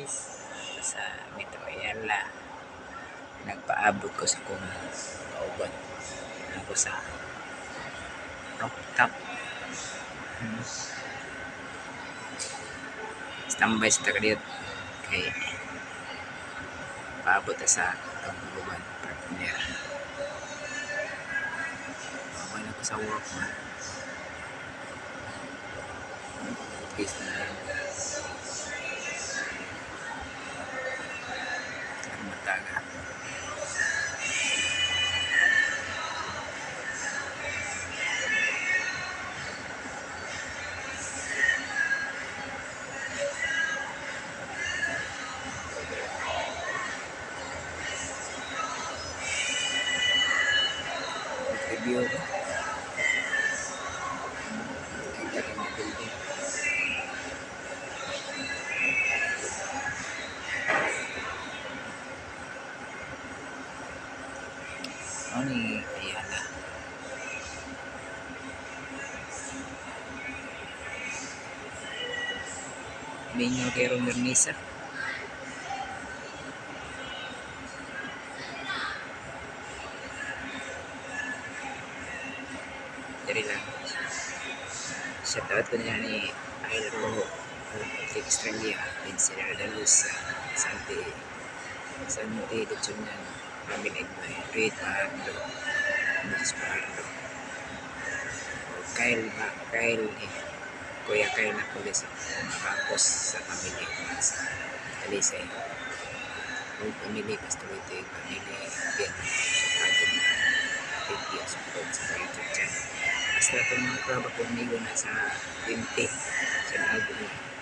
Guys, sa Metro Ayala. Nagpaabot ko sa kong kauban. Ako sa rooftop. Standby sa tagadiyot. Kay paabot ta sa atong kauban partner. Okay na ko sa work ma. Peace na lang. Mataga. Review ko. Kita ka mga building. Ano ni Ayala? Minyo kay Romernisa. Diri lang. Shout out ko niya ni Ayla Rojo. Patrick Estrella, Vincent Ardalos, Santi Santi Lechonan, Robin Edmay, Reed Pardo, Mrs. Pardo, Kyle ba, Kyle, eh, Kuya Kyle na pulis, makapos sa pamilya sa Talisay. O pamilya, Pastor Ito, pamilya, bien, shout out to mga thank you, support sa YouTube channel. Basta itong mga krab ako amigo na sa 20 sa lago.